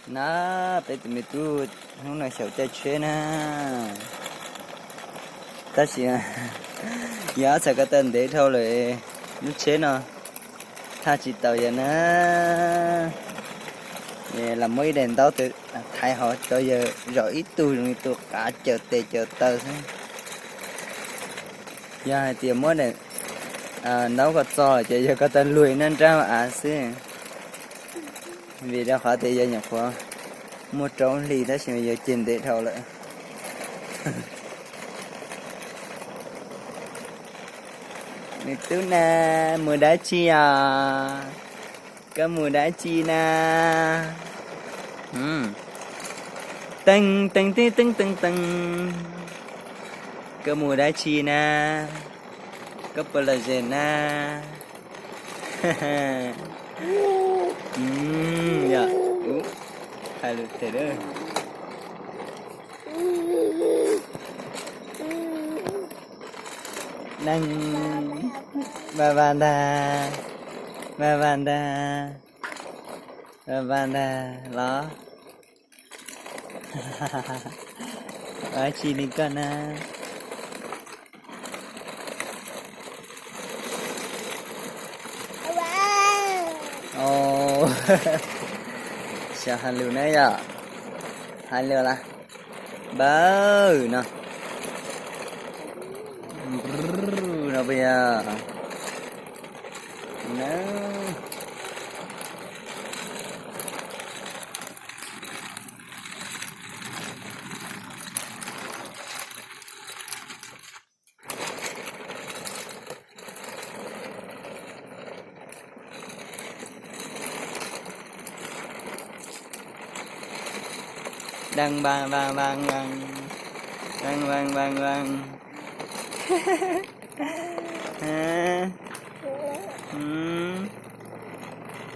Na, peb tus me tub hnub no xyaum caij tsheb na. Tab sis yog txhais ko taw ntev dhau lawm, lub tsheb no thaj tsis tau yawg na. Los muab ib daim ntaub thaiv hov rau yawg zom ib tug zoo li tus qav caws tes caws taw xwb. Yog hais tias muab daim ntaub ko txog ces yawg ko taw luag nrab nrab av xwb. Vim rau qhov tias yawg nyuam qhuav muaj rau hli tab sis mas yawg ceg ntev dhau lawm. Me tub na, mus dab tsi os? Koj mus dab tsi na? Teeb teeb teeb teeb teeb teeb. Koj mus dab tsi na? Koj puas lom zem na? Yog, hais lus them. Neeg, vaj vaj ntag, vaj vaj ntag, vaj vaj ntag los. Ua dab tsi li koj na? Xyov hais lus na yom. Hais lus las. Npawg no, no puas yog? Dang vang vang vang vang, dang vang vang vang.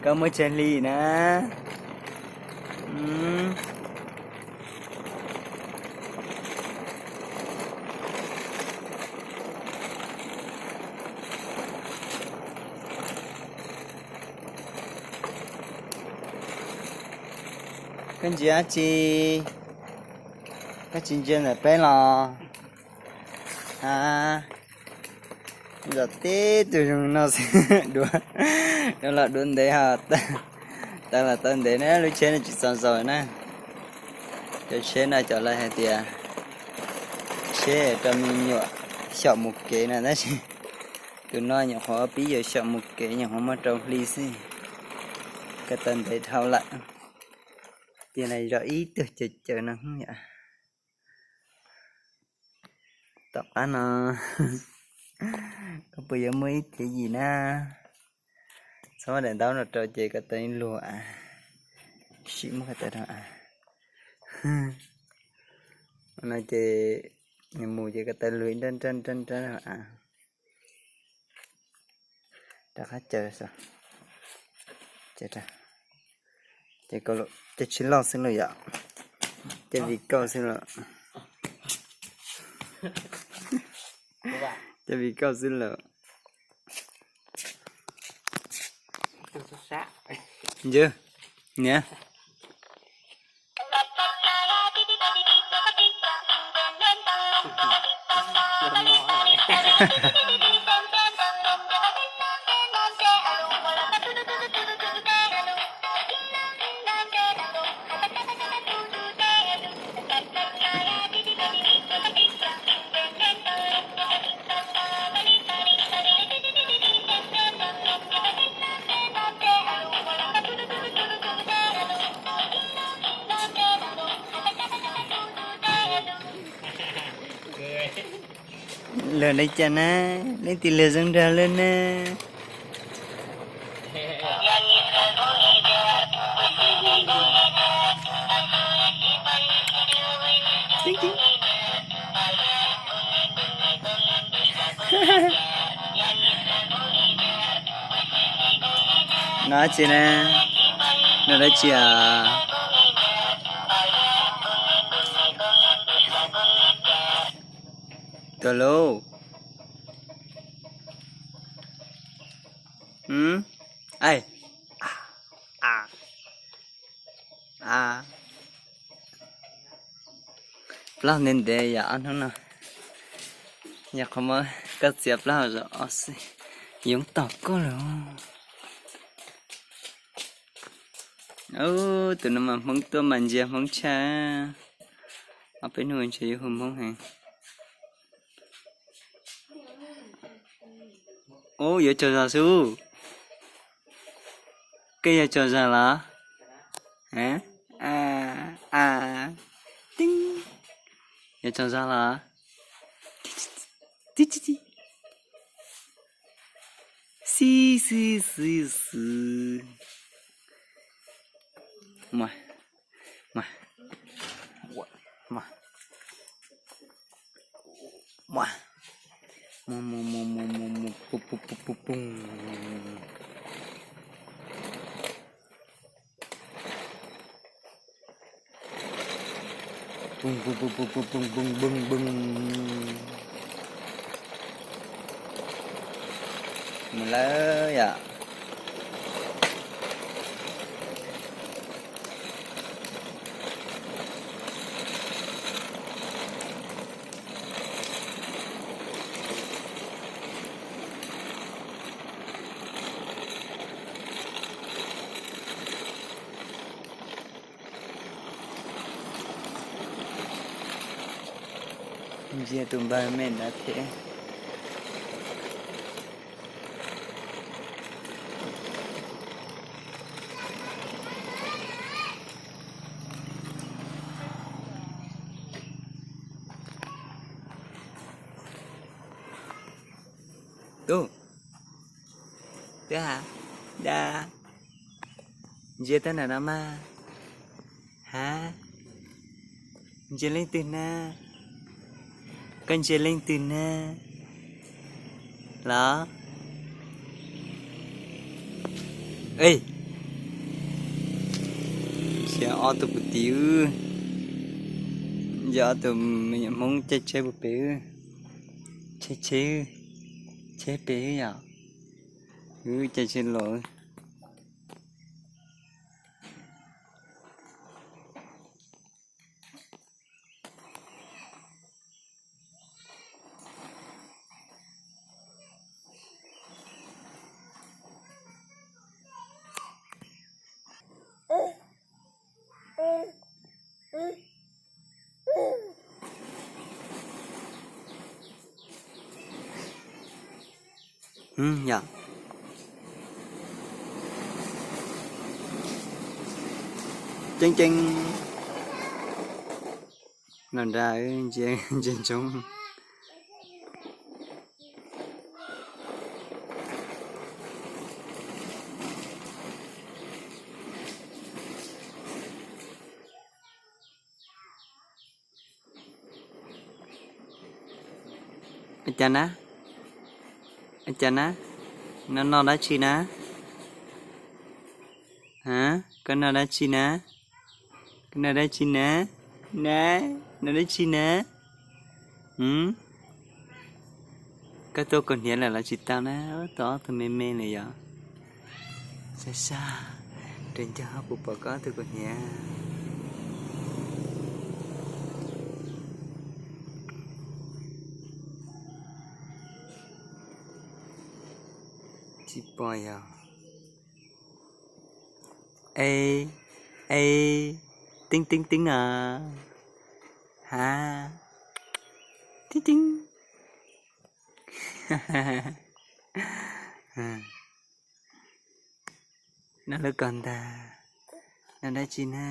Koj muaj tsawg hli na? Koj ntsia dab tsi? Koj tsis ntsia ntawm peb los? A, zom tib tug zoo no xwb. Duav, duav los duav ntev ho, tawv los tawv ntev na, lub tsheb no tsis txaus zaus na. Cov tsheb no cov lawv hais tias tsheb rau me nyuam xyaum mus kev no tab sis tus no nyuam qhuav pib yuav xyaum mus kev, nyuam qhuav muaj rau hli xwb. Ko taw ntev dhau lawm. Tias lawv zov ib tug caws caws no yom. Tom qab no koj puas yuav muaj ib txiav yim na? Txhob muab daim ntaub no rau ces ko taw luag a. Sim muab ko taw rau a. No ces nws mus ces ko taw luag nrab nrab nrab nrab a. Rov qab caws, ces caws tsis loj xwb lauj yom. Caws vim kauj xwb lauj. Caws vim kauj xwb lauj. Ntsia, niam. Luag li cas na, leej twg luag zoo nraug luaj na? No dab tsi na? No dab tsi a? Tuaj lauj. Ai, A, plaub ntev ntev yom, ob hnub no. Yog qhov muab koj txiav plaub hau zog ob xwb, yoov tom koj lawm. Ub, tus no mas Hmoob tuaj mas ntsia Hmoob tshaj. Ob peb hnub ntshe yuav hu Hmoob heev. Ub, yuav tsaug zog xwb. Koj yuav tsaug zog los? A, a, tib, yuav tsaug zog los? Tib, tib, tib, tib. Xib xwb xwb xwb. Muaj, muaj, muaj, muaj, muaj, muaj, muaj, muaj, muaj, muaj, pum, pum, pum, pum, pum. Pum, pum, pum, pum, pum, pum, pum, pum, pum. Mus lawm yom. Ntsia tus npawg me ntawd thiab. Tub, twb ha, da, ntsia tau nram no mas. Ha, ntsia leej twg na? Koj ntsia leej twg na? Los? Ej, ntsia ob tug kwv tij, ntsia ob tug me nyuam Hmoob caij tsheb puag pem, tsheb, tsheb, tsheb pem yom. Wb caij tsheb los. Yog ceeb ceeb no nrag ntsia ntsoov. Cas na? Cas na? No no dab tsi na? Ha, koj no dab tsi na? Koj no dab tsi na? Na, no dab tsi na? Koj tuaj kaus hniav lawm los tsis tau na? Tau ob tug me me lawm yom. Sab sab, rau ncauj ho puas pom koj ob tug kaus hniav? Tsis pom yog. E, e, teeb teeb teeb na. Ha, tib teeb. No lub koj ntag, no dab tsi na?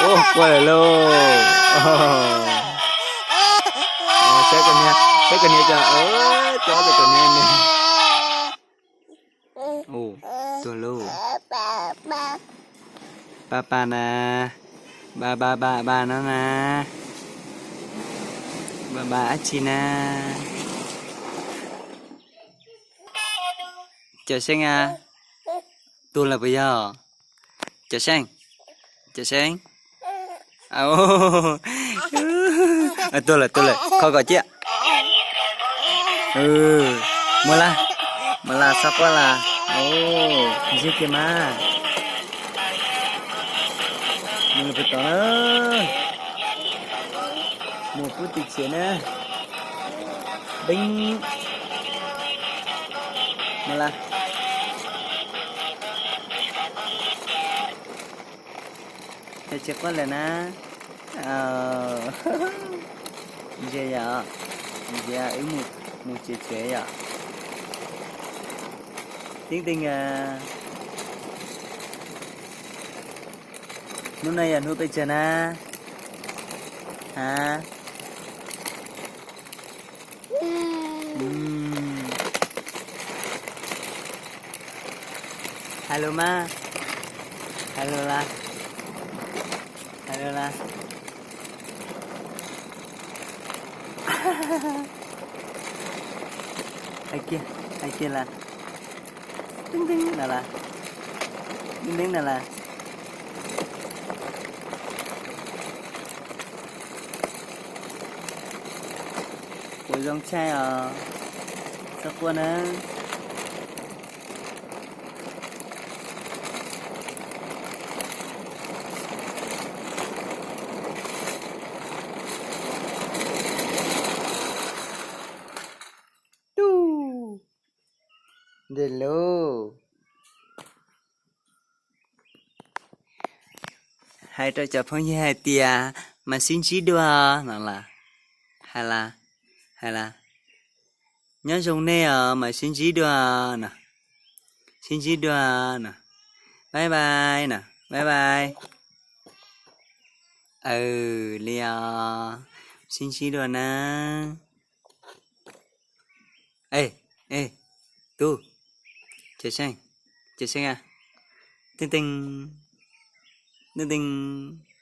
Ua, qua lawm lauj. Saib koj niam, saib koj niam cas, cov tes koj niam ne. Tuag lauj. Pa pa na, pa pa pa pa no na. Mas mas dab tsi na? Cawm Seej a, tuag lawm puas yog? Cawm Seej, Cawm Seej, tuag lawm, tuag lawm, kho kom ciaj. Mas las, mas las, xob quaj las. Ntsia kiag mas. Mus lawm puag tod na. Mus pub tim tsev na. Deeb. Mas las. Cov tsis quaj lawm na. Ntsia yom, ntsia wb mus tsev tsev yom. Teeb Teeb a, hnub no yog hnub peb tsawg na? Ha? Hais lus mas, hais lus las, hais lus las. Hais kiag, hais kiag las. Teeb Teeb no las, Teeb Teeb no las. Kuv zoo tshaj os, txhob quaj na. Tub, nres lub. Hais rau cov phooj ywg hais tias mas sib ntsib dua no las. Hais las, hais las. Nyob zoo nej os, mas sib ntsib dua no. Sib ntsib dua no. Bye bye no, bye bye. Aw, li os, sib ntsib dua na. Ej, ej, tub, Cawm Seej, Cawm Seej a, Teeb Teeb, Teeb Teeb.